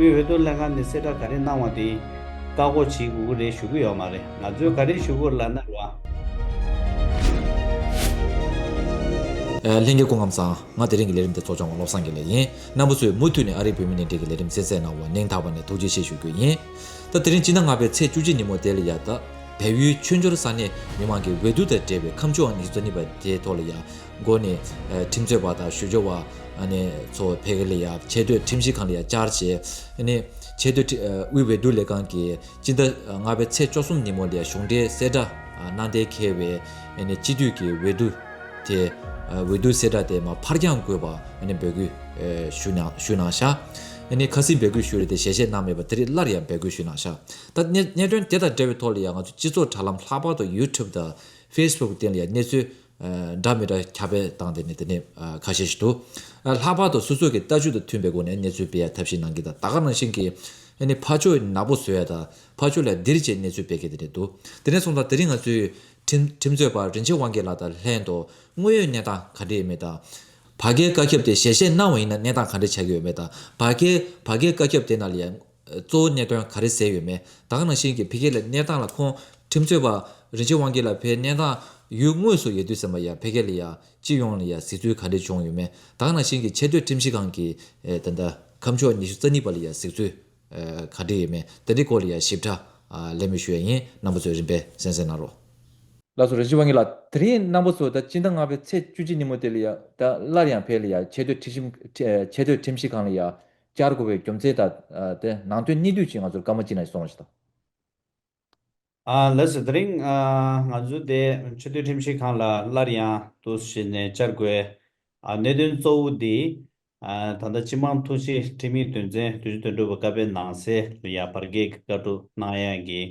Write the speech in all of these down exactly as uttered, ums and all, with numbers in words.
དབུས་འོས་བསྡུ་ལྷན་ཁང་ནས་གསལ་བསྒྲགས་ག་རེ་གནང་བ་དེ་བཀག་འགོག་བྱེད་དགོས་ཀྱི་རེད་ཞུ་གི་ཡོད་མ་རེད། ང་ཚོས་ག་རེ་ཞུ་དགོས་ལབ་ན་རེད་བ། ཨ། ལྷན་རྒྱས་སྐུ་ཁམས་བཟང་། ང་དེ་རིང་གི་ལས་རིམ་དེ་གཙོ་སྐྱོང་བ་བློ་བཟང་དགེ་ལེགས་ཡིན། རྣམ་པ་ཚོས་མུ་མཐུད་ནས་ཨ་རིའི་བོད་མི་སྣེ་འདྲེན་གྱི་ལས་རིམ་གསན་གཟིགས་གནང་བར་སྙིང་ཐག་པ་ནས་ཐུགས་རྗེ་ཆེ་ཞུ་རྒྱུ་ཡིན། ད་དེ་རིང་སྤྱི་ཟླ་ལྔ་པའི་ཚེས་བཅུ་གཅིག་ཉིན་མོ་དེ་ལ་ཡ། ད་བལ་ཡུལ་ཆོས་འབྱོར་ས་གནས་མི་མང་གི་འོས་བསྡུ་དང་འབྲེལ་བའི་ཁ་མཆུ་ཨང་ཉི་ཤུ་རྩ་གཉིས་པ་དེའི་ཐོག་ལ་ཡ། འགོ་ནས་ཁྲིམས་རྩོད་པ་དང་ཞུ་སྦྱོར་བ་ཨ་ནི་ཚོ་ཕ་གི་ལ་ཡ་ཆེས་མཐོའི་ཁྲིམས་ཞིབ་ཁང་ལ་ཡ་བཅར་བྱས། ཨ་ནི་ཆེས་མཐོའི་ཁྲི་ཨ་དབུས་འོས་བསྡུ་ལས་ཁང་གིས་སྤྱི་ཟླ་ལྔ་པའི་ཚེས་བཅུ་གསུམ་ཉིན་མོ་ལ་ཡ་གཞུང་འབྲེལ་གསལ་བསྒྲགས་ཨ་གནང་གཏན་འཁེལ་བའི་ཨ་ནི་སྤྱི་འཐུས་ཀྱི་འོས་བསྡུ་དེ། ཨ་འོས་བསྡུ་གསལ་བསྒྲགས་དེ་མར་ཕར་འགྱངས་དགོས་པ་ཨ་ནི་འབོད་སྐུལ་ཨ་ཞུ་གནང་ཞུ་གནང་ཤག་ཨ་ནི་ཁ་སང་འབོད་སྐུལ་ཞུས་རེད་དེ་ཞལ་བཞེས་གནང་མེད་པ་དེ་རིང་སླར་ཡང་འབོད་སྐུལ་ཞུ་གནང་ཤག་ད་གནད་གནད་དོན་དེ་དང་འབྲེལ་བའི་ཐོག་ལ་ཡང་ང་ཚོ་སྤྱི་ཚོགས་དྲ་ལམ་ལྷག་པར་དུ་ཡུ་ཊུབ་དང་ཕེ་སི་བུག་སྟེང་ལ་ཡང་གནས་ཚུལ་ཨ་འདྲ་མི་འདྲ་ཁྱབ་སྤེལ་བཏང་སྟེ་ནི་དེ་ནས་ཨ་ཁ་ཤས་ཤིག་འདུག་ཨ་ལྷག་པར་དུ་སོ་སོ་གི་ལྟ་སྤྱོད་དང་མཐུན་པའི་སྒོ་ནས་གནས་ཚུལ་སྤེལ་ཡ་ཐབས་ཤེས་གནང་གི་དང་། ད་ག་ནང་བཞིན་གྱི་ཨ་ནི་ཕར་ཕྱོགས་ནག་པོ་བཟོ་ཡ་དང་ཕར་ཕྱོགས་ལ་ལྡིར་བྱས་གནས་ཚུལ་སྤེལ་གི་དེ་འདྲ་འདུག་དེ་ནས་སོང་ཙང་དེ་རིང་ང་ཚོས་ཁྲིམས་ཁྲིམས་རྩོད་པ་རིན་ཆེན་དབང་རྒྱལ་ལགས་དང་ལྷན་དུ་དངོས་ཡོད་གནས་སྟངས་ག་འདྲ་ཡོད་མེད་དང་། བར་བརྒལ་བཀའ་ཁྱབ་དེ་ཞལ་བཞེས་གནང་བ་ཡིན་ན་གནས་སྟངས་ག་འདྲ་ཆགས་ཀྱི་ཡོད་མེད་དང་། བར་བརྒལ་བར་བརྒལ་བཀའ་ཁྱབ་དེ་ནང་ལ་ཡང་གཙོ་བོ་གནད་དོན་ག་རེ་གསལ་ཡོད་མེད། ད་ག་ནང་བཞིན་གྱི་ཕ་གི་ལ་གནས་སྟངས་ལ་ཁོང་ཁྲིམས་རྩོད་པ་རིན་ཆེན་དབང་རྒྱལ་ལགས་ཕའི་གནས་སྟངས་ཡུལ་དངོས་སུ་ཡོད་དུས་ཙམ་པ་ཡ་ཕ་གི་ལ་ཡ་སྤྱི་ཡོངས་ལ་ཡ་གཟིགས་ཚུལ་ག་འདྲ་བྱུང་ཡོད་མེད། ད་ག་ནང་བཞིན་གྱི་ཆེས་མཐོའི་ཁྲིམས་ཞིབ་ཁང་གི་ཨེ་ད་ལྟ་ཁ་མཆུ་ཉི་ཤུ་རྩ་གཉིས་པ་ལ་ཡ་གཟིགས་ཚུལ་ཨེ་ག་འདྲ་ཡོད་མེད། དེ་འདྲའི་སྐོར་ལ་ཡ་ཞིབ་ཕྲ་ཨ་གླེང་མོལ་ཞུ་ཡ་ཡིན། རྣམ་པ་ཚོས་རིམ་པས་གསན་གཟིགས་གནང་རོགས། ལགས་སོ། རིན་ཆེན་དབང་རྒྱལ་ལགས། དེ་རིང་རྣམ་པ་ཚོ་ད་སྤྱི་ཟླ་ལྔ་པའི་ཚེས་བཅུ་གཅིག་ཉིན་མོ་དེ་ལ་ཡ་ད་སླར་ཡང་ཕ་གི་ལ་ཡ་ཆེས་མཐོའི་ཁྲིམས་ཞིབ་ཆེས་མཐོའི་ཁྲིམས་ཞིབ་ཁང་ལ་ཡ་བཅར་དགོས་པའི་རྒྱུ་མཚན་དང་ཨ་དེ་ནང་དོན་གནད་བསྡུས་ཅིག་ང་ཚོར་སྐར་མ་གཅིག་ནང་གསུང་རོགས་ཞུ་དང་། ཨ་ལགས་སོ། དེ་རིང་ཨ་ང་ཚོ་དེ་ཆེས་མཐོའི་ཁྲིམས་ཞིབ་ཁང་ལ་སླར་ཡང་འདུག་སེ་ནས་བཅར་དགོས་ཨ་གནད་དོན་གཙོ་བོ་དེ། ཨ་ད་ལྟ་སྤྱི་དམངས་ཐོག་ཤེས་ཁྲིམས་ཡིག་དོན་ཚན་དྲུག་ཅུ་དོན་དྲུག་པ་ཀ་པའི་ནང་གསེས་ལ་ཡ་བར་བརྒལ་གྱི་བཀའ་འཁྲོལ་གནང་ཡག་གི་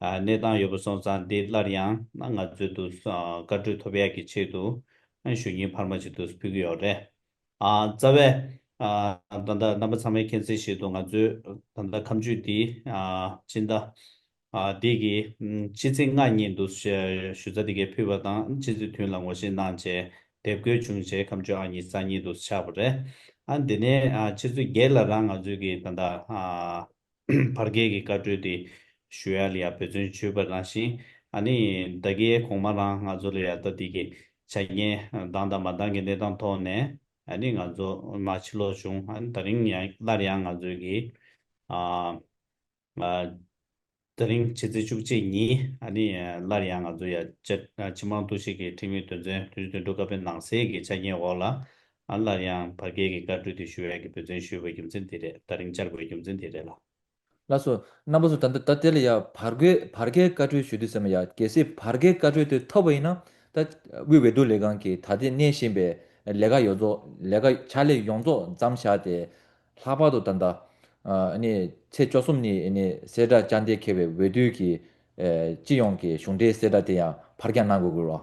ཨ་གནས་སྟངས་ཡོད་པ་སོང་ཙང་། འདི་སླར་ཡང་ང་ཚོས་འདུག་སེ་བཀའ་འཁྲོལ་ཐོབ་ཡག་གི་ཆེད་དུ་ཞུ་སྙིང་འཕར་མ་ཅིག་འདུག་སེ་ཕུལ་གྱི་ཡོད་རེད། ཨ་རྩ་བའི་ཨ་ད་ལྟ་རྣམ་པ་ཚང་མས་མཁྱེན་གསལ་བཞིན་དུ་ང་ཚོའི་ད་ལྟ་ཁ་མཆུ་འདི་ཨ་སྤྱི་ཟླ་ཨ་འདི་གི་ཨམ་ཕྱི་ཚེས་ལྔ་ཉིན་དུ་ཞུ་ཞུ་ཚགས་འདི་གའི་ཕུལ་བ་དང་། ཕྱི་ཚེས་བདུན་ལ་ངོ་ཤེས་གནང་བྱས་དེབ་འགོད་བྱུང་བྱས་ཁ་མཆུ་ཨང་ཉི་ཤུ་རྩ་གཉིས་དུ་ཆགས་པ་རེད། ཨ་འདི་ནས་ཨ་ཕྱི་ཚེས་བརྒྱད་ལ་རང་ང་ཚོའི་གི་ད་ལྟ་ཨ་བར་བརྒལ་གྱི་བཀའ་འཁྲོལ་དེ་ཞུ་ཡ་ལ་ཡ་འབད་བརྩོན་བྱས་པ་ནང་བཞིན། ཨ་ནི་ད་གིན་གོང་མ་རང་ང་ཚོ་ལ་ཡ་ད་འདི་གི་ཆ་རྐྱེན་འདང་དང་མ་འདང་གི་གནས་སྟངས་ཐོག་ནས། ཨ་ནི་ང་ཚོ་མར་ཕྱིར་ལོག་བྱུང་། ཨ་ནི་ད་རིང་ཡང་སླར་ཡང་ང་ཚོའི་གི་ཨ་ཨ་དེ་རིང་ཕྱི་ཚེས་བཅུ་གཅིག་ཉིན་ཨ་ནི་སླར་ཡང་ང་ཚོ་ཡ་སྤྱི་ཨ་སྤྱི་དམངས་ཐོག་ཤེས་ཀྱི་ཁྲིམས་ཡིག་དོན་ཚན་དྲུག་ཅུ་དོན་དྲུག་ཀ་པའི་ནང་གསེས་ཀྱི་ཆ་རྐྱེན་འོག་ལ་ཨ་སླར་ཡང་བར་བརྒལ་གྱི་བཀའ་འཁྲོལ་དེ་ཞུ་ཡག་གི་འབད་བརྩོན་ཞུས་པའི་རྒྱུ་མཚན་དེ་རེད། ད་རིང་བཅར་དགོས་རྒྱུ་མཚན་དེ་རེད་ལགས། ལགས་སོ། རྣམ་པ་ཚོ་ད་ལྟ་ད་དེ་ལ་ཡ་བར་བརྒལ་བར་བརྒལ་བཀའ་འཁྲོལ་ཞུ་དུས་ཙམ་ཡ། གལ་སྲིད་བར་བརྒལ་བཀའ་འཁྲོལ་དེ་ཐོབ་པ་ཡིན་ན། ད་དབུས་འོས་བསྡུ་ལས་ཁང་གིས་ད་ལྟའི་གནས་བཞིན་པའི་ལས་ཀ་ཡོངས་རྫོགས་ལས་ཀ་ཕྱག་ལས་ཡོངས་རྫོགས་མཚམས་བཞག་སྟེ། ལྷག་པར་དུ་ད་ལྟ་ཨ་ནི་ཚེས་བཅུ་གསུམ་ཉིན་ཨ་ནི་གསལ་བསྒྲགས་བསྐྱངས་གཏན་འཁེལ་བའི་འོས་བསྡུ་གི་ཨ་སྤྱི་ཡོངས་ཀྱི་གཞུང་འབྲེལ་གསལ་བསྒྲགས་དེ་ཡང་ཕར་འགྱངས་གནང་དགོས་ཀྱི་རེད།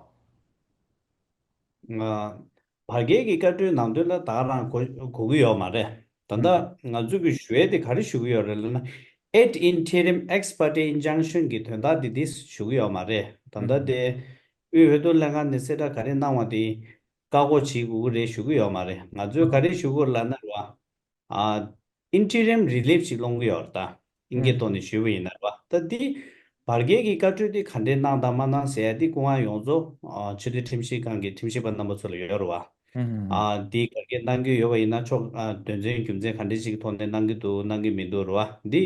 ང་བར་བརྒལ་གྱི་བཀའ་འཁྲོལ་ནང་དོན་ལ་ད་ག་རང་གོ་གོ་གི་ཡོད་མ་རེད། ད་ལྟ་ང་ཚོས་ཀྱི་ཞུ་ཡས་དེ་ག་རེ་ཞུ་གི་ཡོད་རེད་ལབ་ན། ad interim ex parte injunction གི་དོན་དག་དེ་དེ་ཞུ་གི་ཡོད་མ་རེད། ད་ལྟ་དེ་དབུས་འོས་བསྡུ་ལྷན་ཁང་ནས་གསལ་བསྒྲགས་ག་རེ་གནང་བ་དེ་བཀག་འགོག་བྱེད་དགོས་ཀྱི་རེད་ཞུ་གི་ཡོད་མ་རེད། ང་ཚོས་ག་རེ་ཞུ་དགོས་ལབ་ན་རེད་བ། ཨ་interim relief ཞིག་སློང་གི་ཡོད་རེད། ད་ཨིན་སྐད་ཐོག་ནས་ཞུས་པ་ཡིན་ན་རེད་བ། ད་འདི་བར་བརྒལ་གྱི་བཀའ་འཁྲོལ་འདི་ག་འདྲས་གནང་དང་མ་གནང་ཟེར་ཡ་འདི་སྐུ་དབང་ཡོངས་རྫོགས་ཨ་ཆེས་མཐོའི་ཁྲིམས་ཞིབ་ཁང་གི་ཁྲིམས་ཞིབ་པ་རྣམ་པ་ཚོ་ལ་ཡོད་རེད་བ། ཨ་འདི་བར་བརྒལ་གནང་གི་ཡོད་པ་ཡིན་ན་ཆོག་ཨ་དོན་ཚན་རྒྱུ་མཚན་ག་འདྲས་ཞིག་གི་ཐོག་ནས་གནང་གི་འདུག་གནང་གི་མི་འདུག་རེད་བ། འདི་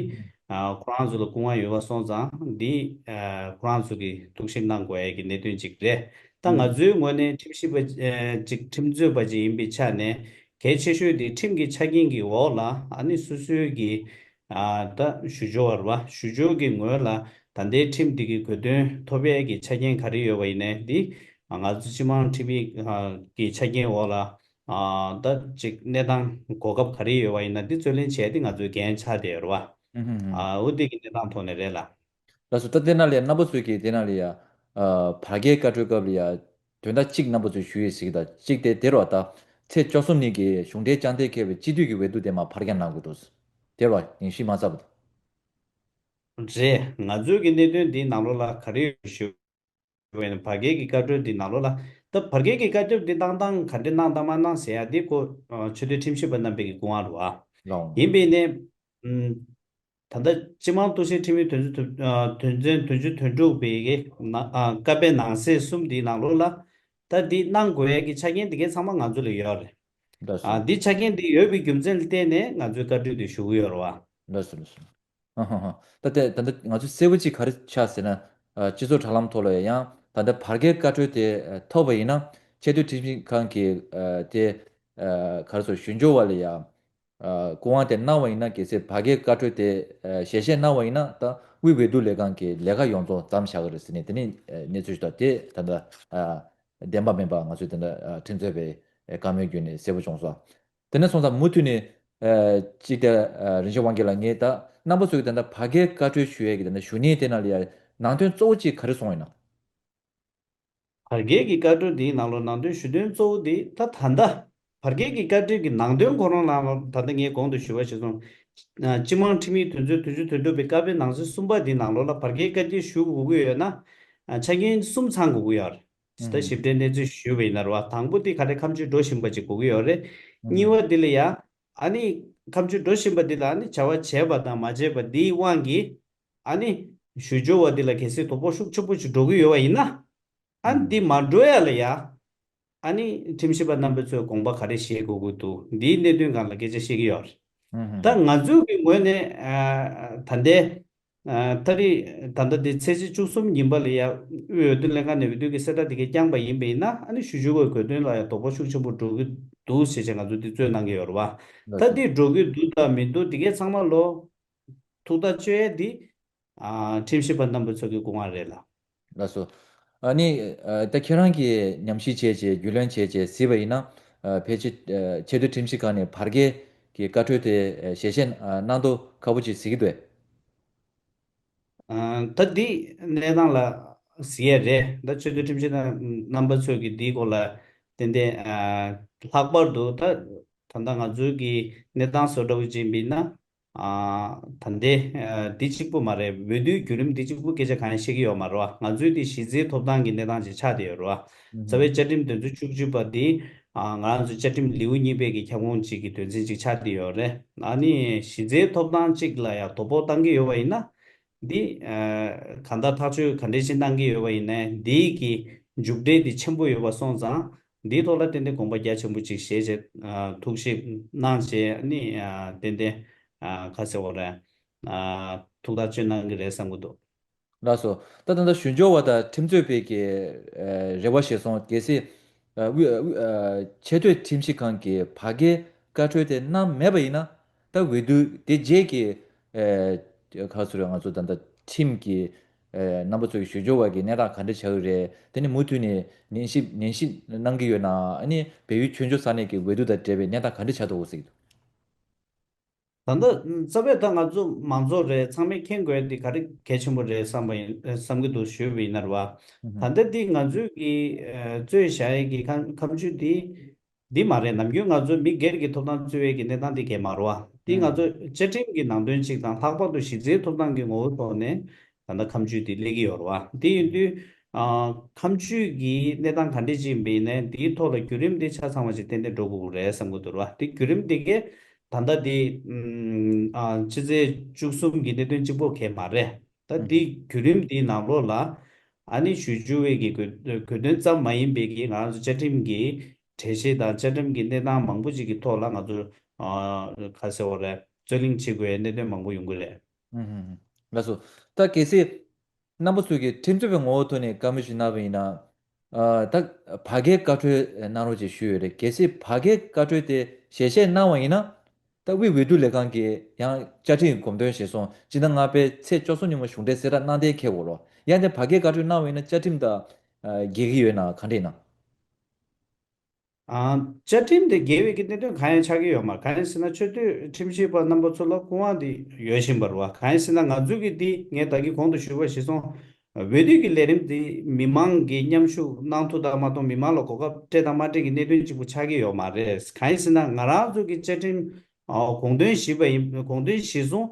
ཨ་ཁོ་རང་ཚོ་ལ་སྐུ་དབང་ཡོད་པ་སོང་ཙང་འདི་ཨ་ཁོ་རང་ཚོ་གིས་ཐུགས་ཞིབ་གནང་དགོས་ཡ་གི་གནད་དོན་ཅིག་རེད། ད་ང་ཚོའི་ངོས་ནས་ཁྲིམས་ཞིབ་པ་ཨ་ཅིག་ཁྲིམས་རྩོད་པ་ཅིག་ཡིན་པའི་ཆ་ནས། གལ་ཆེ་ཤོས་དེ་ཁྲིམས་ཀྱི་ཆ་རྐྱེན་གྱི་འོག་ལ་ཨ་ནི་སོ་སོའི་གི་ཨ་ད་ཞུ་སྦྱོར་བ་རེད་བ། ཞུ་སྦྱོར་གྱི་ངོས་ལ་ད་ལྟའི་ཁྲིམས་འདི་གི་དགོས་དོན་ཐོབ་ཡས་ཀྱི་ཆ་རྐྱེན་ག་རེ་ཡོད་པ་ཡིན་ནའི་འདི་ང་ཚོ་སྤྱི་དམངས་ཁྲིམས་ཡིག་གི་ཆ་རྐྱེན་འོག་ལ་ཨ་ད་ཅིག་གནས་སྟངས་གོ་སྐབས་ག་རེ་ཡོད་པ་ཡིན་ན་འདི་རྩོད་ལེན་བྱས་ཏེ་ང་ཚོའི་འགན་ཆགས་བསྡད་ཡོད་རེད་བ། ཨ་འོ་འདི་གི་གནས་སྟངས་ཐོག་ནས་རེད་ལ། ལགས་སོ། ད་དེ་ན་ལས་རྣམ་པ་ཚོས་ཀྱིས་དེ་ན་ལས་ཡ། ཨ་བར་བརྒལ་བཀའ་འཁྲོལ་སྐབས་ལ་ཡ། དོན་དག་གཅིག་རྣམ་པ་ཚོས་ཞུ་ཡས་ཟིག་དང་གཅིག་དེ་དེར་བ་ད། ཚེས་བཅུ་གསུམ་ཉིན་གྱི་གཞུང་འབྲེལ་བསྐྱངས་ཏེ་འཁེལ་བའི་སྤྱི་འཐུས་ཀྱི་འོས་བསྡུ་དེ་མ་ཕར་འགྱངས་གནང་དགོས་འདུག་དེར་བ་ཡིན་གཤིས་མ་ཚ་བ་དང་། རེད། ང་ཚོའི་གི་གནད་དོན་འདིའི་ནང་ལོགས་ལ་ག་རེ་ཞུ་བ་ཡིན་ན། བར་བརྒལ་གྱི་བཀའ་འཁྲོལ་འདི་ནང་ལོགས་ལ། ད་བར་བརྒལ་གྱི་བཀའ་འཁྲོལ་འདི་གནང་སྟངས་ག་འདྲ་གནང་དང་མ་གནང་ཟེར་ཡ་འདི་ཁོ་ཆེས་མཐོའི་ཁྲིམས་ཞིབ་པ་རྣམ་པའི་གི་སྐུ་དབང་རེད་བ། ཡིན་པས་ནས། ཨམ། ད་ལྟ་སྤྱི་དམངས་གཏུག་བཤེར་ཁྲིམས་ཡིག་དོན་ཚན་དོན་ཚན་བདུན་ཅུ་དོན་དྲུག་པའི་གི་ནང་ཨ་ཀ་པའི་ནང་གསེས་གསུམ་དེའི་ནང་ལོགས་ལ་ད་འདི་གནང་དགོས་ཡས་ཀྱི་ཆ་རྐྱེན་དེ་གའི་ཚང་མ་ང་ཚོ་ལ་ཡོད་རེད། འདྲ་ཨ་སོ། འདི་ཆ་རྐྱེན་འདི་ཡོད་པའི་རྒྱུ་མཚན་ལ་བརྟེན་ནས་ང་ཚོས་བཀའ་འཁྲོལ་འདི་ཞུ་གི་ཡོད་རེད་བ། འདྲ་སོ་འདྲ་སོ། ཨ་ཧ་ཧ། ད་ལྟ་ད་ལྟ་ང་ཚོ་གསལ་པོ་ཅིག་ག་རེ་ཆགས་ཟེར་ན། ཨ་སྤྱི་ཚོགས་དྲ་ལམ་ཐོག་ལ་ཡང་ད་ལྟ་བར་བརྒལ་བཀའ་འཁྲོལ་དེ་ཨ་ཐོབ་པ་ཡིན་ན་ཆེས་མཐོའི་ཁྲིམས་ཞིབ་ཁང་གིས་ཨ་དེ་ཨ་ག་རེ་ཟེར་ཞུ་སྦྱོར་བ་ལ་ཡང་ཨ་སྐུ་དབང་དེ་གནང་བ་ཡིན་ན་གལ་སྲིད་བར་བརྒལ་བཀའ་འཁྲོལ་དེ་ཨ་ཞལ་བཞེས་གནང་བ་ཡིན་ན་ད་དབུས་འོས་བསྡུ་ལས་ཁང་གི་ལས་ཀ་ཡོངས་རྫོགས་མཚམས་བཞག་གི་རེད་ཟེར་ནས་དེ་ནས་ཨ་གནས་ཚུལ་ཞིག་དང་དེ་ད་ལྟ་ཨ་བདེན་པ་མིན་པ་ང་ཚོས་དེ་འདྲ་ཨ་ཁྲིམས་རྩོད་པའི་ཨ་བཀའ་མོལ་བརྒྱུད་ནས་གསལ་པོ་བྱུང་སོང་། དེ་ནས་སོང་ཙང་མུ་མཐུད་ནས་ཨ་ཅིག་དེ་ཨ་རིན་ཆེན་དབང་རྒྱལ་ལགས་ངས་ད་རྣམ་པ་ཚོས་ཀྱི་དེ་འདྲ་བར་བརྒལ་བཀའ་འཁྲོལ་ཞུ་ཡས་ཀྱི་དེ་འདྲ་ཞུ་སྙིང་དེ་ནང་ལ་ཡ་ནང་དོན་གཙོ་བོ་གཅིག་ག་རེ་སོང་ཡིན་ན། བར་བརྒལ་གྱི་བཀའ་འཁྲོལ་འདིའི་ནང་ལོགས་ནང་དོན་ཞུ་དོན་གཙོ་བོ་འདི་ད་ད་ལྟ་བར་བརྒལ་གྱི་བཀའ་འཁྲོལ་གྱི་ནང་དོན་ཁོ་རང་ནང་ལ་ད་ལྟ་ངས་གོང་དུ་ཞུས་པ་ཞིག་སོང་། སྤྱི་དམངས་ཁྲིམས་ཡིག་དོན་ཚན་བདུན་ཅུ་དོན་དྲུག་པའི་ཀ་པའི་ནང་གསེས་གསུམ་པ་འདིའི་ནང་ལོགས་ལ་བར་བརྒལ་བཀའ་འཁྲོལ་ཞུ་དགོས་ཀྱི་ཡོད་ན་ཆ་རྐྱེན་གསུམ་ཚང་དགོས་ཀྱི་ཡོད་རེད། ད་ཞིབ་ཕྲའི་གནས་ཚུལ་ཞུས་པ་ཡིན་ན་རེད་བ། དང་པོ་དེ་ག་རེ་ཁ་མཆུ་འགྲོ་བཞིན་པ་ཅིག་དགོས་ཀྱི་ཡོད་རེད། གཉིས་པ་འདི་ལ་ཡ་ཨ་ནི་ཁ་མཆུ་འགྲོ་བཞིན་པ་འདི་ལ་ཨ་ནི་བྱ་བ་བྱས་པ་དང་མ་བྱས་པ་འདིའི་དབང་གིས་ཨ་ནི་ཞུ་སྦྱོར་བ་འདི་ལ་གལ་སྲིད་དོ་ཕོག་ཤུགས་ཆེན་པོ་ཅིག་འགྲོ་གི་ཡོད་པ་ཡིན་ན་ཨ་ནི་འདི་མ་འགྲོ་ཡ་ལ་ཡ་ཨ་ནི་ཁྲིམས་ཞིབ་པ་རྣམ་པ་ཚོས་དགོངས་པ་ག་རེ་བཞེས་དགོས་ཀྱི་འདུག་འདིའི་གནད་དོན་སྒང་ལ་སྐད་ཆ་བཤད་ཀྱི་ཡོད་རེད། ད་ང་ཚོའི་གི་ངོས་ནས་ཨ་ད་ལྟའི་ཨ་ད་རེས་ད་ལྟ་འདི་ཚེས་ཆེན་བཅུ་གསུམ་ཉིན་པ་ལ་ཡ་དབུས་འོས་བསྡུ་ལྷན་ཁང་ནས་འོས་བསྡུ་གི་གསལ་བསྒྲགས་དེ་གའི་བསྐྱངས་པ་ཡིན་པ་ཡིན་ན་ཨ་ནི་ཞུ་སྦྱོར་བའི་དགོས་དོན་ལ་ཡ་དོ་ཕོག་ཤུགས་ཆེན་པོ་འགྲོ་གི་འདུག་ཟེར་བྱས་ང་ཚོ་འདི་རྩོད་གནང་གི་ཡོད་རེད་བ། ད་འདི་འགྲོ་གི་འདུག་དང་མི་འདུག་དེ་གའི་ཚང་མ་ལོ་ཐུགས་ཐག་གཅོད་ཡས་འདི་ཨ་ཁྲིམས་ཞིབ་པ་རྣམ་པ་ཚོ་གི་སྐུ་དབང་རེད་ལ། ལགས་སོ། ཨ་ནི་ཨ་ད་ཁྱེད་རང་གིས་ཉམས་ཞིབ་བྱས་བྱས་རྒྱུས་ལོན་བྱས་བྱས་གཟིགས་པ་ཡིན་ན་ཨ་ཕལ་ཆེར་ཨ་ཆེས་མཐོའི་ཁྲིམས་ཞིབ་ཁང་ནས་བར་བརྒལ་གྱི་བཀའ་འཁྲོལ་དེ་ཨ་ཞལ་བཞེས་ཨ་གནང་མདོག་ཁ་པོ་ཅིག་གཟིགས་ཀྱི་འདུག་གས། ཨ་ད་འདི་གནས་སྟངས་ལ་གཟིགས་ཡས་རེད། ད་ཆེས་མཐོའི་ཁྲིམས་ཞིབ་རྣམ་པ་ཚོས་ཀྱིས་འདིའི་སྐོར་ལ་ཏན་ཏན་ཨ་ལྷག་པར་དུ་ད་ད་ལྟ་ང་ཚོའི་གི་གནས་སྟངས་བཟོ་འདྲ་བོ་ཅིག་ཡིན་ན། ཨ་ད་ལྟའི་ཨ་འདི་གཅིག་པུ་མ་རེད། འོས་བསྡུའི་བརྒྱུད་རིམ་འདི་གཅིག་པུ་སྐད་ཆ་གང་ཡང་བཤད་ཀྱི་ཡོད་མ་རེད་བ། ང་ཚོའི་འདི་གཞི་རྩའི་ཐོབ་ཐང་གི་གནས་སྟངས་ཅིག་ཆགས་བསྡད་ཡོད་རེད་བ། རྩ་བའི་བཅའ་ཁྲིམས་དོན་ཚན་བཅུ་གཅིག་པ་འདི་ཨ་ང་རང་ཚོ་བཅའ་ཁྲིམས་ལེའུ་གཉིས་པའི་གི་ཁྱབ་ཁོངས་གཅིག་གི་དོན་ཚན་ཅིག་ཆགས་བསྡད་ཡོད་རེད། ཨ་ནི་གཞི་རྩའི་ཐོབ་ཐང་གཅིག་ལ་ཡང་དོ་ཕོག་བཏང་གི་ཡོད་པ་ཡིན་ན་འདི་ཨ་གང་ལྟར་ཐག་གཅོད་ག་འདྲས་ཅིག་གནང་གི་ཡོད་པ་ཡིན་ནའི་འདིའི་གི་མཇུག་འབྲས་འདི་ཆེན་པོ་ཡོད་པ་སོང་ཙང་འདིའི་ཐོག་ལ་ཏན་ཏན་དགོངས་པ་རྒྱ་ཆེན་པོ་ཅིག་བཞེས་བྱས་ཨ་ཐུགས་ཞིབ་གནང་བྱས་ཨ་ནི་ཨ་ཏན་ཏན་ཨ་ག་ཟེར་དགོས་རེད། ཨ་ཐུགས་ཐག་གཅོད་གནང་གི་རེད་བསམ་གྱི་འདུག་ལགས་སོ། ད་ད་ལྟ་ཞུ་སྦྱོར་བ་དང་ཁྲིམས་རྩོད་པའི་གི་ཨ་རེ་བ་གཞིར་བཟུང་གལ་སྲིད་ཨ་དབུས་ཨ་ཆེས་མཐོའི་ཁྲིམས་ཞིབ་ཁང་གིས་བར་བརྒལ་བཀའ་འཁྲོལ་དེ་གནང་མེད་པ་ཡིན་ན་ད་འོས་བསྡུ་དེ་རྗེས་ཀྱི་ཨ་ག་ཟེར་ང་ཚོ་ད་ལྟ་ཁྲིམས་ཀྱི་ཨ་རྣམ་པ་ཚོ་གི་ཞུ་སྦྱོར་བ་གི་གནས་སྟངས་ག་འདྲ་ཆགས་ཀྱི་རེད། དེ་ནི་མུ་མཐུད་ནས་ནན་ཞིབ་ནན་ཞིབ་གནང་གི་ཡོད་ན་ཨ་ནི་བལ་ཡུལ་ཆོས་འབྱོར་ས་གནས་ཀྱི་འོས་བསྡུ་དང་འབྲེལ་བའི་གནས་སྟངས་ག་འདྲ་ཆགས་འདུག་ཟེར་གྱི་འདུག་ད་ལྟ་རྩ་བའི་ད་ང་ཚོ་མང་ཚོགས་རེད། ཚང་མས་མཁྱེན་དགོས་འདི་ག་རེ་གལ་ཆེན་པོ་རེད་བསམ་པ་ཡིན་བསམ་གྱི་འདུག་ཞུས་པ་ཡིན་ན་རེད་བ། ད་ལྟ་འདི་ང་ཚོས་ཀྱི་ཨ་རྩོད་བཞག་ཡས་ཀྱི་ཁ་ཁ་མཆུ་འདི་འདི་མ་རེད། ནམ་རྒྱུན་ང་ཚོ་མི་སྒེར་གྱི་ཐོབ་ཐང་རྩོད་ཡས་ཀྱི་གནས་སྟངས་འདི་གས་མ་རེད་བ། འདི་ང་ཚོ་བཅའ་ཁྲིམས་ཀྱི་ནང་དོན་གཅིག་དང་ལྷག་པར་དུ་གཞི་རྩའི་ཐོབ་ཐང་གི་ངོ་བོ་ཐོག་ནས་ད་ལྟ་ཁ་མཆུ་འདི་སླེབས་ཀྱི་ཡོད་རེད་བ། འདི་ཡིན་དུས་ཨ་ཁ་མཆུ་གི་གནས་སྟངས་ག་འདྲས་ཅིག་ཡིན་པ་ཡིན་ནའི་འདིའི་ཐོག་ལ་བརྒྱུད་རིམ་འདི་ཆ་ཚང་བ་ཞིག་ཏན་ཏན་འགྲོ་དགོས་ཀྱི་རེད་བསམ་གྱི་འདུག་ར། འདི་བརྒྱུད་རིམ་འདི་གས་ད་ལྟ་འདི་ཨམ་ཨ་སྤྱི་ཚེས་བཅུ་གསུམ་གྱི་གནད་དོན་གཅིག་པོ་གས་མ་རེད། ད་འདི་བརྒྱུད་རིམ་འདིའི་ནང་ལོགས་ལ་ཨ་ནི་ཞུ་རྒྱུ་བའི་གི་དགོས་དགོས་དོན་ཙམ་མ་ཡིན་པའི་གི་ང་རང་ཚོ་བཅའ་ཁྲིམས་ཀྱི་གྲལ་བཤེར་དང་བཅའ་ཁྲིམས་ཀྱི་གནས་སྟངས་མང་པོ་ཅིག་གི་ཐོག་ལ་ང་ཚོ་ཨ་ག་ཟེར་བ་རེད། རྩོད་གླེང་བྱེད་དགོས་པའི་གནད་དོན་མང་པོ་ཡོང་གི་རེད། ལགས་སོ། ད་གལ་སྲིད་རྣམ་པ་ཚོས་ཀྱི་ཁྲིམས་རྩོད་པའི་ངོ་བོ་ཐོག་ནས་བཀའ་མོལ་ཞིག་གནང་བ་ཡིན་ན། ཨ་ད་བར་བརྒལ་བཀའ་འཁྲོལ་གནང་རོགས་ཅེས་ཞུས་ཡོད་རེད། གལ་སྲིད་བར་བརྒལ་བཀའ་འཁྲོལ་དེ་ཞལ་བཞེས་གནང་བ་ཡིན་ན། ད་དབུས་འོས་བསྡུ་ལས་ཁང་གིས་ཡང་བཅའ་ཁྲིམས་གོམ་དོན་གཞིར་བཟུང་སྤྱི་ཟླ་ལྔ་པའི་ཚེས་བཅུ་གསུམ་ཉིན་མོ་གཞུང་འབྲེལ་གསལ་བསྒྲགས་གནང་གཏན་འཁེལ་དགོས་རེད། ཡང་དེ་བར་བརྒལ་བཀའ་འཁྲོལ་གནང་བ་ཡིན་ན་བཅའ་ཁྲིམས་དང་འགལ་གྱི་ཡོད་ན་ག་འདྲ་ཡིན་ན། ཨ་བཅའ་ཁྲིམས་དེ་འགལ་བའི་གི་གནད་དོན་གང་ཡང་ཆགས་ཀྱི་ཡོད་མ་རེད། གང་ཡིན་ཟེར་ན་ཆེས་མཐོའི་ཁྲིམས་ཞིབ་པ་རྣམ་པ་ཚོ་ལ་སྐུ་དབང་དེ་ཡོད་བཞིན་པ་རེད་བ། གང་ཡིན་ཟེར་ན་ང་ཚོའི་གི་འདི་ངས་ད་གིན་གོང་དུ་ཞུས་པ་གཞིར་བཟུང་འོས་བསྡུ་གི་ལས་རིམ་འདི་མི་མང་གི་མཉམ་ཞུགས་གནང་ཐུབ་དང་མ་གཏོགས་མི་མང་ལ་གོ་སྐབས་སྤྲད་དང་མ་སྤྲད་ཀྱི་གནད་དོན་གཅིག་པུ་ཆགས་ཀྱི་ཡོད་མ་རེད། གང་ཡིན་ཟེར་ན་ང་རང་ཚོ་གི་བཅའ་ཁྲིམས་ཨ་དགོངས་དོན་བཞི་པ་ཡིན། དགོངས་དོན་གཞིར་བཟུང་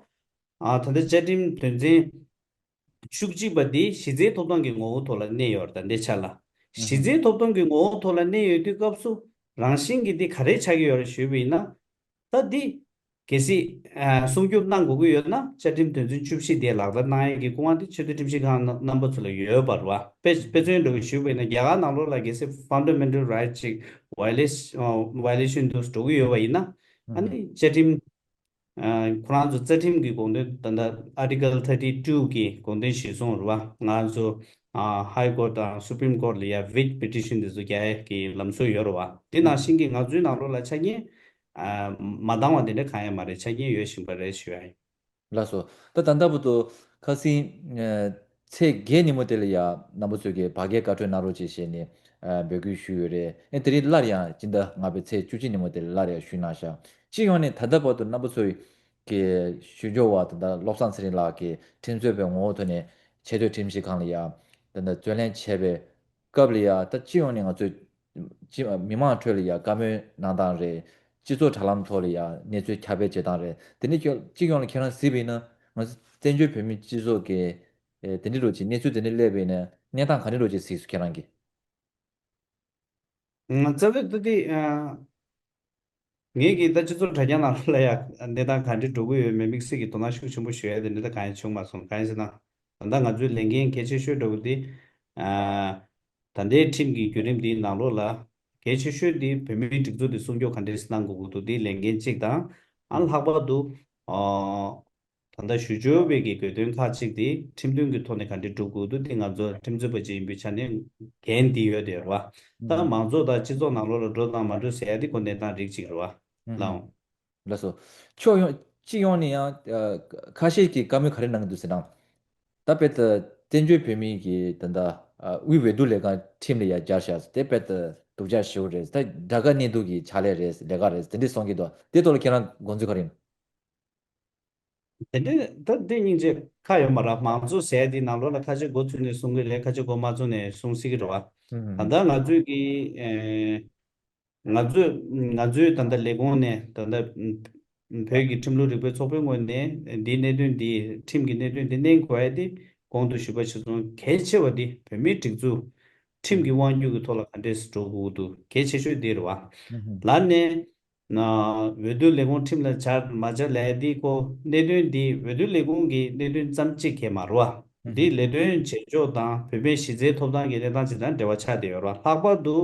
ཨ་ད་ལྟ་བཅའ་ཁྲིམས་དོན་ཚན་བཅུ་གཅིག་པ་འདི་གཞི་རྩའི་ཐོབ་ཐང་གི་ངོ་བོ་ཐོག་ལ་གནས་ཡོད་རེད། ད་འདི་ཆ་ལ་གཞི་རྩའི་ཐོབ་ཐང་གི་ངོ་བོ་ཐོག་ལ་གནས་ཡོད་དུས་སྐབས་སུ་རང་བཞིན་གྱིས་འདི་ག་རེ་ཆགས་ཀྱི་ཡོད་རེད་ཞུས་པ་ཡིན་ན། ད་འདི་ གལ་སྲིད་ཨ་སྲུང་སྐྱོབ་གནང་དགོས་ཀྱི་ཡོད་ན་བཅའ་ཁྲིམས་དོན་ཚན་བཅུ་བཞི་དེ་ལག་བསྟར་གནང་ཡས་ཀྱི་སྐུ་དབང་དེ་ཆེས་མཐོའི་ཁྲིམས་ཞིབ་ཁང་རྣམ་པ་ཚོ་ལ་ཡོད་པ་རེད་བ། དཔེ་དཔེ་མཚོན་འདྲ་བོ་ཞུས་པ་ཡིན་ན་རྒྱ་གར་ནང་ལོགས་ལ་གལ་སྲིད་Fundamental Right ཅིག violation violation དུ་འགྲོ་གི་ཡོད་པ་ཡིན་ན་ཨ་ནི་བཅའ་ཁྲིམས་ཁོ་རང་ཚོ་རྩ་ཁྲིམས་ཀྱི་དགོངས་དོན་ད་ལྟ་Article thirty two གི་དགོངས་དོན་གཞིར་བཟུང་རེད་བ། ང་ཚོ་High Court དང་Supreme Court ལ་ཡ་Writ Petition དེ་ཚོ་རྒྱག་ཡས་ཀྱི་ལམ་སྲོལ་ཡོད་རེད་བ། དེ་ནང་བཞིན་གྱི་ང་ཚོའི་ནང་ལོགས་ལ་ཆ་རྐྱེན་མ་འདང་བ་དེ་འདྲ་གང་ཡང་མ་རེད། ཆ་རྐྱེན་ཡོད་བཞིན་པ་རེད་ཞུ་ཡ་ཡིན། ལགས་སོ། ད་ད་ལྟ་བར་དུ་ཁ་སང་ཚེས་བརྒྱད་ཉིན་མོ་དེ་ལ་ཡ་རྣམ་པ་ཚོས་ཀྱི་བར་བརྒལ་བཀའ་འཁྲོལ་གནང་རོགས་ཅེས་བྱས་ནས་འབོད་སྐུལ་ཞུས་ཡོད་རེད། ཨེ་དེ་རིང་སླར་ཡང་སྤྱི་ཟླ་ལྔ་པའི་ཚེས་བཅུ་གཅིག་ཉིན་མོ་དེ་ལ་སླར་ཡང་ཞུས་གནང་ཤག་སྤྱི་ཡོངས་ནས་ད་ལྟ་བར་དུ་རྣམ་པ་ཚོས་ཀྱི་ཞུ་སྦྱོར་བ་ད་ལྟ་བློ་བཟང་ཚེ་རིང་ལགས་ཀྱིས་ཁྲིམས་རྩོད་པའི་ངོ་བོ་ཐོག་ནས་ཆེས་མཐོའི་ཁྲིམས་ཞིབ་ཁང་ལ་ཡ་ད་ལྟ་རྩོད་ལེན་བྱས་པའི་སྐབས་ལ་ཡ་ད་སྤྱི་ཡོངས་ནས་ང་ཚོས་སྤྱི་མི་མང་ཁྲོད་ལ་ཡ་བཀའ་མོལ་གནང་སྟངས་རེད། སྤྱི་ཚོགས་དྲ་ལམ་ཐོག་ལ་ཡ་གནས་ཚུལ་ཁྱབ་སྤེལ་བྱེད་སྟངས་རེད། དེ་འདྲ་ཁྱོད་སྤྱི་ཡོངས་ལ་ཁྱེད་རང་གཟིགས་པ་ཡིན་ན་ང་ཚོ་བཙན་བྱོལ་བོད་མིའི་སྤྱི་ཚོགས་ཀྱི་ཨེ་དེ་འདྲ་རོ་ཅིག་གནས་ཚུལ་དེ་འདྲ་སླེབས་པ་ཡིན་ན་གནས་སྟངས་ག་འདྲ་རོ་ཅིག་གཟིགས་སོང་ཁྱེད་རང་གིས། ང་རྩ་བའི་ཏུ་ཏི་ཨ། ངེད་ཀྱིས་ད་སྤྱི་ཚོགས་དྲ་རྒྱ་ནང་ལ་ཡ་གནས་སྟངས་ག་འདྲ་འགྲོ་གི་ཡོད་མེད་དམིགས་བསལ་གྱི་དོ་སྣང་ཤུགས་ཆེན་པོ་ཞུ་ཡ་དེ་འདྲ་ད་གང་ཡང་བྱུང་མ་སོང་། གང་ཡིན་ཟེར་ན་ད་ལྟ་ང་ཚོའི་ལས་འགན་གལ་ཆེ་ཤོས་འདྲ་བོ་དེ་ཨ། ད་ལྟའི་ཁྲིམས་ཀྱི་བརྒྱུད་རིམ་འདིའི་ནང་ལོགས་ལ་གལ་ཆེ་ཤོས་དེ་བོད་མིའི་སྒྲིག་འཛུགས་དེ་སྲུང་སྐྱོབ་ག་འདྲས་གནང་དགོས་ཀྱི་འདུག་དེ་ལས་འགན་གཅིག་དང་ཨ་ལྷག་པར་དུ་ཨ། ད་ལྟ་ཞུ་སྦྱོར་བའི་གི་དགོས་དོན་ཁག་ཅིག་དེ་ཁྲིམས་མཐུན་གྱི་ཐོག་ནས་ག་འདྲས་སྒྲུབ་དགོས་འདུག་དེ་ང་ཚོ་ཁྲིམས་རྩོད་པ་ཅིག་ཡིན་པའི་ཆ་ནས་འགན་དེ་ཡོད་དེ་རེད་བ། ད་མང་ཚོགས་དང་སྤྱི་ཚོགས་ནང་ལོགས་ལ་འགྲོ་དང་མ་འགྲོ་ཟེར་ཡ་དེ་ཁོ་གནས་སྟངས་རིགས་གཅིག་རེད་བ། ལགས་འོང་། ལགས་སོ། ཕྱོགས་ཡོངས་སྤྱི་ཡོངས་ནས་ཡང་ཁ་ཤས་ཀྱིས་བཀའ་མོལ་ག་རེ་གནང་གི་འདུག་ཟེར་ན། ད་དཔེར་ན་བཙན་བྱོལ་བོད་མིའི་གི་ད་ལྟ་དབུས་འོས་བསྡུ་ལས་ཁང་ཁྲིམས་ལ་ཡ་སྦྱར་བཞག་དེ་དཔེར་ན་སྡུག་ཅག་ཞེ་པོ་རེད། ད་དགྲ་དགའ་གནད་འདུག་གི་ཕྱག་ལས་རེད་ལས་ཀ་རེད་དེ་འདྲས་གསུང་གི་འདུག་དེ་ཐོག་ལ་ཁྱེད་རང་དགོངས་ཚུལ་ག་རེ་ཡིན། དེ་འདྲ་ད་འདི་སྙིང་རྗེ་ཁ་ཡོད་མ་རེད། མང་གཙོ་ཟེར་དེའི་ནང་ལོགས་ལ་ཁ་ཤས་འགོ་ཚུགས་ནས་གསུང་གི་རེད། ཁ་ཤས་འགོ་མ་ཚུགས་ནས་གསུང་སྲིད་ཀྱི་རེད་བ། ད་ལྟ་ང་ཚོས་ཀྱི་ཨེ། ང་ཚོས་ང་ཚོའི་ད་ལྟ་ལས་ཁུངས་ནས་ད་ལྟ་བོད་ཀྱི་ཁྲིམས་ལུགས་རིག་པའི་ཚོགས་པའི་ངོས་ནས་འདིའི་གནད་དོན་འདི་ཁྲིམས་ཀྱི་གནད་དོན་འདི་གནས་དགོས་ཡ་དེ་གོང་དུ་ཞུས་པ་ཞིག་སོང་གལ་ཆེ་བ་འདི་བོད་མིའི་སྒྲིག་འཛུགས་ཁྲིམས་ཀྱི་དབང་སྒྱུར་གྱི་ཐོག་ལ་ག་འདྲས་འགྲོ་དགོས་འདུག་གལ་ཆེ་ཤོས་འདི་རེད་བ། ལར་ནས། ན། འོས་བསྡུ་ལས་ཁུངས་ཁྲིམས་ལ་སྦྱར་མ་སྦྱར་ལབ་ཡ་འདི་ཁོ་གནད་དོན་འདི་འོས་བསྡུ་ལས་ཁུངས་ཀྱི་གནད་དོན་ཙམ་གཅིག་གས་མ་རེད་བ། འདི་ལས་དོན་བྱེད་ཕྱོགས་དང་བོད་པའི་གཞི་རྩའི་ཐོབ་ཐང་གི་གནས་སྟངས་ཅིག་དང་འབྲེལ་བ་ཆགས་བསྡད་ཡོད་རེད་བ། ལྷག་པར་དུ་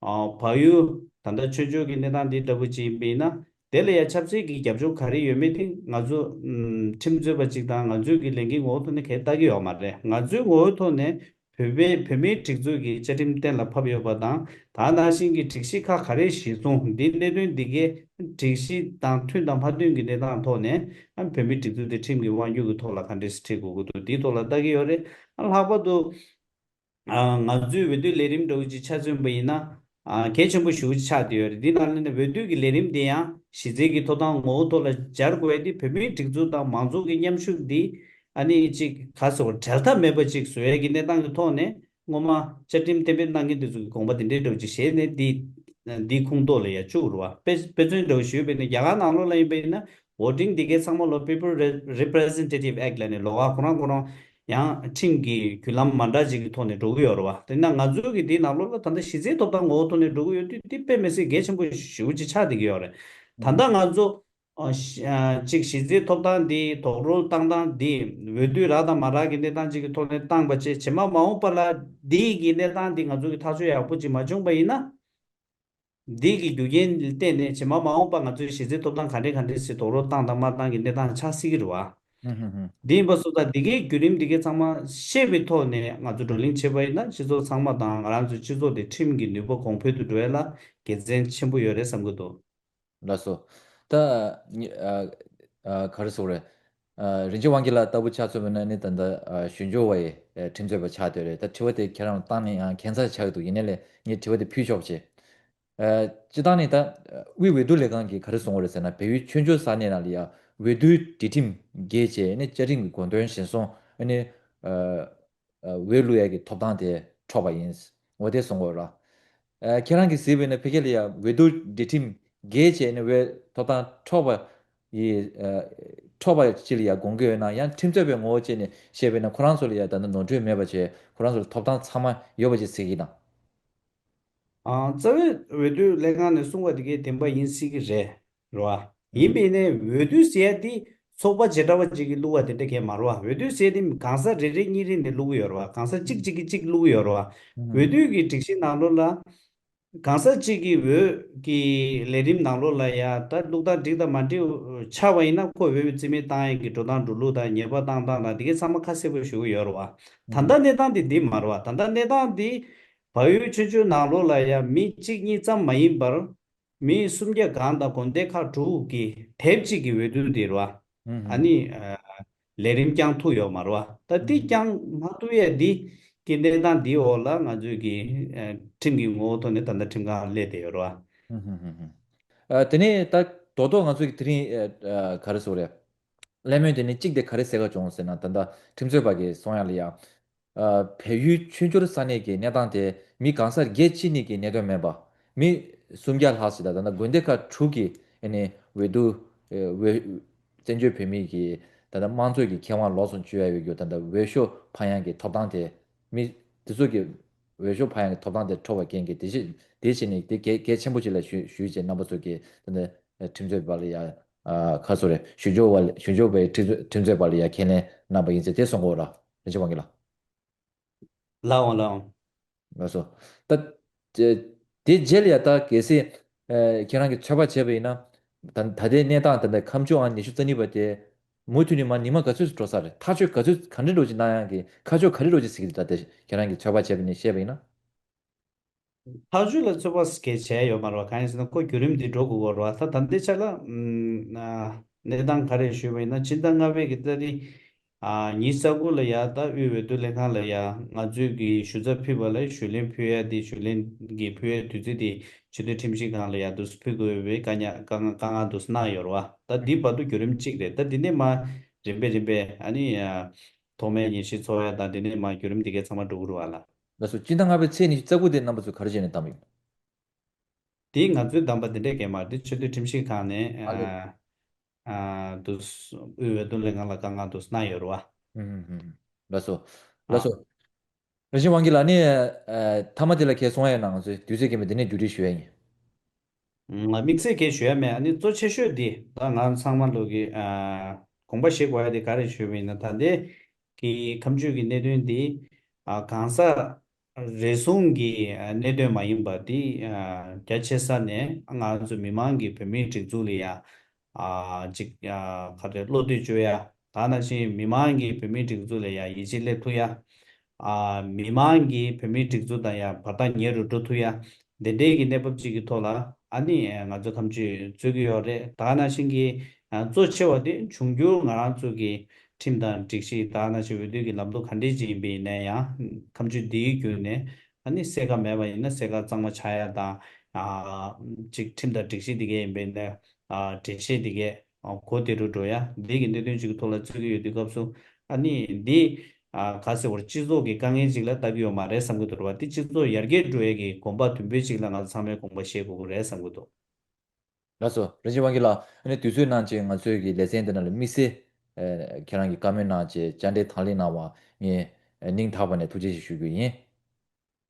ཨ། བལ་ཡུལ་ད་ལྟ་ཆོས་ཕྱོགས་ཀྱི་གནས་སྟངས་འདི་འདྲ་པོ་ཅིག་ཡིན་པ་ཡིན་ན་དེ་ལ་ཡ་ཆབ་སྲིད་ཀྱི་རྒྱབ་ལྗོངས་ག་རེ་ཡོད་མེད་དེ་ང་ཚོ་ཨམ། ཁྲིམས་རྩོད་པ་ཅིག་དང་ང་ཚོའི་གི་ལས་འགན་ངོ་བོ་ཐོག་ནས་གས་ལྟ་གི་ཡོད་མ་རེད། ང་ཚོའི་ངོ་བོའི་ཐོག་ནས་བོད་པའི་བོད་མིའི་སྒྲིག་འཛུགས་ཀྱི་བཅའ་ཁྲིམས་གཏན་ལ་ཕབ་ཡོད་པ་དང་ད་ནང་བཞིན་གྱི་སྒྲིག་གཞི་ཁག་ག་རེ་གཞིར་བཟུང་འདི་གནད་དོན་འདི་གའི་སྒྲིག་གཞི་དང་མཐུན་དང་མ་མཐུན་གྱི་གནས་སྟངས་ཐོག་ནས་ཨ། བོད་མིའི་སྒྲིག་འཛུགས་དེ་ཁྲིམས་ཀྱི་དབང་སྒྱུར་གྱི་ཐོག་ལ་ག་འདྲས་སེ་ཁྲིད་དགོས་ཀྱི་འདུག་འདིའི་ཐོག་ལ་ལྟ་གི་ཡོད་རེད། ཨ། ལྷག་པར་དུ་ཨ། ང་ཚོའི་འོས་བསྡུ་ལས་རིམ་འདྲ་བོ་ཅིག་ཆ་མཚོན་པ་ཡིན་ན་ཨ། གལ་ཆེན་པོ་ཞེ་པོ་ཅིག་ཆགས་བསྡད་ཡོད་རེད། འདི་ནང་ལ་ནི་འོས་བསྡུ་གི་ལས་རིམ་འདི་ཡང་གཞི་རྩའི་གི་ཐོབ་ཐང་ངོ་བོ་ཐོག་ལ་སྦྱར་དགོས་ཡ་འདི་བོད་མིའི་སྒྲིག་འཛུགས་དང་མང་གཙོ་གི་མཉམ་ཞུགས་འདི་ཨ་ནི་གཅིག་ག་ཟེར་བ་བྲལ་ཐབས་མེད་པ་ཅིག་བཟོ་ཡ་གི་གནས་སྟངས་ཀྱི་ཐོག་ནས་སྔོན་མ་བཅའ་ཁྲིམས་གཏན་འབེབས་གནང་མཁན་དེ་ཚོ་གི་དགོངས་པ་དེ་འདྲའི་འདྲ་བོ་ཅིག་བཞེས་ནས་འདི་འདིའི་ཁོངས་གཏོགས་ལ་ཡ་བཅུག་རེད་བ། དཔེ་དཔེ་མཚོན་འདྲ་བོ་ཞུས་པ་ཡིན་ན་རྒྱ་གར་ནང་ལོགས་ལ་ཡིན་པ་ཡིན་ན་བོ་ཊིང་འདི་གའི་ཚང་མ་ལོ་People Representative Act ལབ་ནས་ལོགས་ཀ་ཁོ་རང་ཁོ་རང་ཡང་ཁྲིམས་ཀྱི་བརྒྱུད་ལམ་མ་འདྲ་ཅིག་གི་ཐོག་ནས་འགྲོ་གི་ཡོད་རེད་བ། དེས་ན་ང་ཚོའི་གི་འདིའི་ནང་ལོགས་ལ་ད་ལྟ་གཞི་རྩའི་ཐོབ་ཐང་ངོ་བོ་ཐོག་ནས་འགྲོ་གི་ཡོད་དུས་འདི་དཔེ་མི་སྲིད་གལ་ཆེན་པོ་ཞེ་པོ་ཅིག་ཆགས་བསྡད་ཀྱི་ཡོད་རེད། ད་ལྟ་ང་ཚོ་ཨ་ཤ་ཨ་གཅིག་གཞི་རྩའི་ཐོབ་ཐང་འདི་རྡོག་རོལ་བཏང་སྟངས་འདི་འོས་བསྡུ་རག་དང་མ་རག་གི་གནས་སྟངས་གཅིག་གི་ཐོག་ནས་བཏང་པ་བྱས་རྗེས་མ་མ་འོངས་པ་ལ་འདི་གི་གནས་སྟངས་འདི་ང་ཚོ་གི་ཐག་གཅོད་ཡག་པོ་ཅིག་མ་བྱུང་པ་ཡིན་ན། འདི་གི་རྒྱུ་རྐྱེན་ལ་བརྟེན་ནས་རྗེས་མ་མ་འོངས་པ་ང་ཚོའི་གཞི་རྩའི་ཐོབ་ཐང་ག་འདྲས་ག་འདྲས་སེ་རྡོག་རོལ་བཏང་དང་མ་བཏང་གི་གནས་སྟངས་ཆགས་སྲིད་ཀྱི་རེད་བ། ཧུམ་ཧུམ་ཧུམ། འདི་ཡིན་པ་སོང་ཙང་འདི་གའི་བརྒྱུད་རིམ་འདི་གའི་ཚང་མ་ཤེས་པའི་ཐོག་ནས་ང་ཚོ་བགྲོ་གླེང་བྱེད་པ་ཡིན་ན་སྤྱི་ཚོགས་ཚང་མ་དང་ང་རང་ཚོའི་སྤྱི་ཚོགས་དེ་ཁྲིམས་ཀྱི་ནུས་པ་གོང་འཕེལ་དུ་འགྲོ་ཡ་ལ་དགེ་མཚན་ཆེན་པོ་ཡོད་རེད་བསམ་གྱི་འདུག་ལགས་སོ། ད་ཉི་ཨ་ཨ་ག་རེ་ཟེར་དགོས་རེད། ཨ་རིན་ཆེན་དབང་རྒྱལ་ལགས་ལྟ་བུ་ཆ་མཚོན་པ་ན་ནི་ད་ལྟ་ཨ་ཞུ་སྦྱོར་བ་ཡི་ཨ་ཁྲིམས་རྩོད་པ་ཆགས་བསྡད་རེད། ད་དྲི་བ་དེ་ཁྱེད་རང་ལ་བཏང་ནས་ཡང་ཁྱད་མཚར་ཆགས་ཀྱི་འདུག་ཡིན་ནའི་ལས་ངས་དྲི་བ་དེ་ཕུལ་ཆོག་པ་བྱེད། ཨ་སྤྱིར་བཏང་ནས་ད་དབུས་འོས་བསྡུ་ལས་ཁང་གིས་ག་རེ་གསུངས་པ་རེད་ཟེར་ན་བལ་ཡུལ་ཆོས་འབྱོར་ས་གནས་ནང་ལ་ཡང་འོས་བསྡུའི་སྒྲིག་ཁྲིམས་འགལ་བྱས་ནས་བཅའ་ཁྲིམས་ཀྱི་དགོངས་དོན་གཞིར་བཟུང་ཨ་ནི་ཨ་འོས་བླུག་ཡས་ཀྱི་ཐོབ་ཐང་དེ་འཕྲོག་པ་ཡིན། འོ་དེ་གསུང་དགོས་ར། ཨ་ཁྱེད་རང་གིས་གཟིགས་པ་ཡིན་ན་ཕ་གི་ལ་ཡ་འོས་བསྡུ་སྒྲིག་ཁྲིམས་འགལ་བྱས་ནས་འོས་ཐོབ་ཐང་འཕྲོག་པ་ཡི་ཨ་འཕྲོག་པ་ཅིག་ལ་ཡ་དགོངས་ཀྱི་ཡོད་ན་ཡང་ཁྲིམས་རྩོད་པའི་ངོ་བོ་བྱས་ནས་བཤད་པ་ཡིན་ན་ཁོ་རང་ཚོ་ལ་ཡ་ད་ནི་ནོར་འཁྲུལ་མེད་པ་བྱས་ཁོ་རང་ཚོ་ལ་ཐོབ་ཐང་ཚང་མ་ཡོད་པ་ཅིག་གཟིགས་ཀྱི་དང་། ཨང་རྩ་བའི་འོས་བསྡུ་ལས་ཁང་ནས་གསུངས་པ་དེ་གའི་བདེན་པ་ཡིན་སྲིད་ཀྱི་རེད། རེད་བ། ཡིན་པས་ནས་འོས་བསྡུ་ཟེར་ཡ་དེ་ཚོགས་པ་བྱེ་བྲག་པ་གཅིག་གིས་བླུགས་པ་དེ་འདྲ་གས་མ་རེད་བ། འོས་བསྡུ་ཟེར་ཡ་དེ་གང་ཟག་རེ་རེ་གཉིས་རེ་ནས་བླུགས་ཀྱི་ཡོད་རེད་བ། གང་ཟག་གཅིག་གཅིག་གིས་གཅིག་བླུགས་ཀྱི་ཡོད་རེད་བ། འོས་བསྡུ་གི་སྒྲིག་གཞི་ནང་ལོགས་ལ། གང་ཟག་གཅིག་གི་འོས་ཀྱི་ལས་རིམ་ནང་ལོགས་ལ་ཡ་ད་བླུགས་སྟངས་འགྲིག་དང་མ་འགྲིག་ཆགས་པ་ཡིན་ན། ཁོ་འོས་མི་རྩིས་མེད་བཏང་ཡས་ཀྱི་འགྲོ་སྟངས་འགྲོ་ལུགས་དང་ཉེས་པ་བཏང་སྟངས་དང་དེ་གའི་ཚང་མ་ཁ་གསལ་པོ་ཞུ་གི་ཡོད་རེད་བ། ད་ལྟ་གནས་སྟངས་དེ་འདི་མ་རེད་བ། ད་ལྟ་གནས་སྟངས་འདི་བལ་ཡུལ་ཆོས་ཕྱོགས་ནང་ལོགས་ལ་ཡ་མི་གཅིག་གཉིས་ཙམ་མ་ཡིན་པར། མི་སུམ་བརྒྱ་སྒང་དང་དགོན་སྡེ་ཁག་དྲུག་གི་དེབ་གཅིག་གི་འོས་བསྡུ་འདི་རེད་བ། ཨ་ནི་ལས་རིམ་བསྐྱངས་ཐུབ་ཡོད་མ་རེད་བ། ད་འདི་བསྐྱངས་མ་ཐུབ་ཡས་འདི་གི་གནས་སྟངས་འདིའི་འོག་ལ་ང་ཚོས་ཀྱི་ཁྲིམས་ཀྱི་ངོ་བོ་ཐོག་ནས་ད་ལྟ་ཁྲིམས་ཁང་སླེབས་བསྡད་ཡོད་རེད་བ། ཨ། དེ་ནས་ད་རྡོག་རྡོག་ང་ཚོས་ཀྱི་དེ་རིང་ཨ་ག་རེ་ཟེར་དགོས་རེད། གླེང་མོལ་དེ་ནི་གཅིག་དེ་ག་རེ་གསལ་ཁ་བྱུང་ཟེར་ན། ད་ལྟ་ཁྲིམས་རྩོད་པ་གིས་གསུང་ཡག་ལ་ཡ། ཨ། བལ་ཡུལ་ཆོས་འབྱོར་ས་གནས་ཀྱི་གནས་སྟངས་དེ་མི་གང་ཟག་བརྒྱད་ཅུ་གཉིས་ཀྱི་གནད་དོན་མིན་པ། མི་སུམ་བརྒྱ་ལྷག་ཞིག་དང་ད་ལྟ་དགོན་སྡེ་ཁག་དྲུག་གི་ཨ་ནི་འོས་བསྡུ། ཨ། འོས། བཙན་བྱོལ་བོད་མིའི་གི་ད་ལྟ་དམངས་གཙོའི་གི་ཁེ་དབང་ལོགས་སུ་འཇུ་ཡ་ཡོད་རྒྱུ། ད་ལྟ་འོས་ཤོག་འཕང་ཡག་གི་ཐོབ་ཐང་དེ་མི་དེ་ཚོ་གི་འོས་ཤོག་འཕང་ཡག་གི་ཐོབ་ཐང་དེ་འཕྲོག་པའི་རྐྱེན་གྱིས་དེ་བཞིན་དེ་བྱས་ནས་དེ་གལ་གལ་ཆེན་པོ་ཅིག་ལ་ཞུ་ཞུས་བྱས་རྣམ་པ་ཚོ་གི་ད་ལྟ་ཁྲིམས་རྩོད་པ་ལ་ཡ། ཨ། ག་རེ་ཟེར་དགོས་རེད། ཞུ་སྦྱོར་བ་ཞུ་སྦྱོར་བའི་ཁྲིམས་རྩོད་ཁྲིམས་རྩོད་པ་ལ་ཡ་ཁས་ལེན་གནང་པ་ཡིན་ཟེར་དེ་གསུང་གི་ཡོད་ར། རིན་ཆེན་དབང་རྒྱལ་ལགས། ལགས་འོང་། ལགས་འོང་། ལགས་སོ། ད་དེ་དེ་རྗེས་ལ་ཡ་ད་གལ་སྲིད་ཨ་ཁྱེད་རང་གིས་ཚོད་དཔག་བྱས་པ་ཡིན་ན། ད་ད་ལྟའི་གནས་སྟངས་ད་ལྟ་ཁ་མཆུ་ཨང་ཉི་ཤུ་རྩ་གཉིས་པ་དེ་མུ་མཐུད་ནས་མར་ཉི་མ་ག་ཚོད་འགྲོ་ས་རེད། ཐག་གཅོད་ག་ཚོད་ག་འདྲ་འདྲ་ཅིག་གནང་ཡག་གི་ཁ་ཕྱོགས་ག་རེ་འདྲ་ཅིག་གཟིགས་ཀྱི་འདུག་ད་ལྟ་ཁྱེད་རང་གིས་ཚོད་དཔག་བྱས་པ་ནས་བཤད་པ་ཡིན་ན། ཐག་གཅོད་ལ་ཚོད་དཔག་གས་བྱས་ཡོད་མ་རེད་བ། གང་ཡིན་ཟེར་ན་ཁོ་བརྒྱུད་རིམ་འདི་འགྲོ་དགོས་ཀྱི་རེད་བ། ད་ད་ལྟའི་ཆ་ལ་ཨམ་ཨ་གནས་སྟངས་ག་རེ་ཞུས་པ་ཡིན་ན། སྤྱི་ཟླ་ལྔ་པའི་གི་ཏ་རིག་ཨ་ཉི་ཤུ་རྩ་དགུ་ལ་ཡ་ད་དབུས་འོས་བསྡུ་ལྷན་ཁང་ལ་ཡ་ང་ཚོས་ཀྱི་ཞུ་ཚབ་ཕུལ་བ་ལ་ཞུ་ལན་ཕུལ་ཡ་དེ་ཞུ་ལན་གྱི་ཕུལ་ཡ་དུས་ཚོད་དེ་ཆེས་མཐོའི་ཁྲིམས་ཞིབ་ཁང་ལ་ཡ་འདུག་སེ་ཕུལ་དགོས་པའི་བཀའ་ཉག་བཀའ་བཀའ་མངགས་འདུག་སེ་གནང་ཡོད་རེད་བ། ད་འདི་བར་དུ་བརྒྱུད་རིམ་གཅིག་རེད། ད་འདི་ནས་མར་རིམ་པས་རིམ་པས་ཨ་ནི་ཨ་ཐོག་མའི་ངེས་ཤེས་ཚོར་ཡ་དང་དེ་ནས་མར་བརྒྱུད་རིམ་དེ་གའི་ཚང་མ་འགྲོ་གི་རེད་བ་ལགས། ལགས་སོ། སྤྱི་ཟླ་ལྔ་པའི་ཚེས་ཉི་ཤུ་རྩ་དགུ་དེ་རྣམ་པ་ཚོས་ག་རེ་བྱས་ནས་བདམས་ཡོད། དེ་ང་ཚོས་བདམས་པ་དེ་འདྲས་གས་མ་རེད། དེ་ཆེས་མཐོའི་ཁྲིམས་ཞིབ་ཁང་ནས་ཨ་ལས། ཨ་ཨ་དུ་དབུས་འོས་བསྡུ་ལྷན་ཁང་ལ་བཀའ་མངགས་འདུག་སེ་གནང་ཡོད་རེད་བ། ཧུམ་ཧུམ་ཧུམ། ལགས་སོ། ཨ། ལགས་སོ། རིན་ཆེན་དབང་རྒྱལ་ལགས་ནི་ཨ་མཐའ་མ་དེ་ལ་ཁྱེད་གསུང་ཡ་ཡོད་ན་ང་ཚོས་དུས་ཚོད་རྐྱེན་པས་འདི་ནས་མཇུག་སྒྲིལ་ཞུ་ཡ་ཡིན། ང་དམིགས་བསལ་གས་ཞུ་ཡ་མེད། ཨ་ནི་གཙོ་ཆེ་ཤོས་འདི་ད་ང་ཚང་མ་ལོག་གི་ཨ་དགོངས་པ་བཞེས་དགོས་ཡ་དེ་ག་རེ་ཞུས་པ་ཡིན་ན། ད་ལྟའི་གི་ཁ་མཆུ་གི་གནད་དོན་འདི་ཨ་གང་ཟག་རེ་ཟུང་གི་ཨ་གནད་དོན་མ་ཡིན་པ་འདི་ཨ་རྒྱ་ཆེ་ས་ནས་ང་ཚོ་མི་མང་གི་བོད་མིའི་སྒྲིག་འཛུགས་ལ་ཡ་ཨ་ཅིག་ཨ་ག་རེ་བློ་གཏད་བཅོལ་ཡ། ད་ནང་བཞིན་མི་མང་གི་བོད་མིའི་སྒྲིག་འཛུགས་ལ་ཡ་ཡིད་ཆེས་སླེབས་ཐུབ་ཡ། ཨ་མི་མང་གིས་བོད་མིའི་སྒྲིག་འཛུགས་དང་ཡང་བར་ཐག་ཉེ་རུ་འགྲོ་ཐུབ་ཡ། འདི་འདྲའི་གི་གནས་བབ་ཅིག་གི་ཐོག་ལ་ཨ་ནི་ང་ཚོ་ཁ་མཆུ་རྩོད་ཀྱི་ཡོད་རེད། ད་ནང་བཞིན་གྱི་ཨ་གཙོ་ཆེ་བ་དེ་འབྱུང་འགྱུར་ང་རང་ཚོ་གི་ཁྲིམས་དང་སྒྲིག་གཞི། ད་ནང་བཞིན་འོས་བསྡུ་གི་ལམ་ལུགས་ག་འདྲས་ཅིག་ཡིན་པ་ཡིན་ན་ཡང་ཁ་མཆུ་འདིའི་བརྒྱུད་ནས་ཨ་ནི་གསལ་ཁ་མེད་པ་ཡིན་ན་གསལ་ཁ་གཙང་མ་ཆགས་ཡ་དང་། ཨ་ཅིག་ཁྲིམས་དང་སྒྲིག་གཞི་འདི་གས་ཡིན་པ་ཡིན་ན། ཨ་འགྲེལ་བཤད་འདི་གས་ཨ་གོ་བདེ་རུ་འགྲོ་ཡ། འདི་གི་གནད་དོན་ཅིག་གི་ཐོག་ལ་རྩོད་ཀྱི་ཡོད་དུས་སྐབས་སུ་ཨ་ནི་འདི་ཨ་ག་ཟེར་བར་སྤྱི་ཚོགས་ཀྱི་དཀའ་ངལ་ཅིག་ལ་ལྟ་གི་ཡོད་མ་རེད་བསམ་གི་འདུག་རེད་བ། འདི་སྤྱི་ཚོགས་ཡར་རྒྱས་འགྲོ་ཡ་གི་གོམ་པ་མདུན་སྤོས་ཅིག་ལ་ང་ཚོ་ཚང་མས་དགོངས་པ་བཞེས་དགོས་ཀྱི་རེད་བསམ་གི་འདུག་ལགས་སོ། རིན་ཆེན་དབང་རྒྱལ་ལགས། ཨ་ནི་དུས་ཚོད་གནང་བྱས་ང་ཚོའི་གི་ལེ་ཚན་འདི་ནང་ལ་དམིགས་བསལ་ཨ་ཁྱེད་རང་གི་བཀའ་མོལ་གནང་བྱས་བཅར་འདྲི་དང་ལེན་གནང་བ་ངས་ཨ་སྙིང་ཐག་པ་ནས་ཐུགས་རྗེ་ཆེ་ཞུ་རྒྱུ་ཡིན།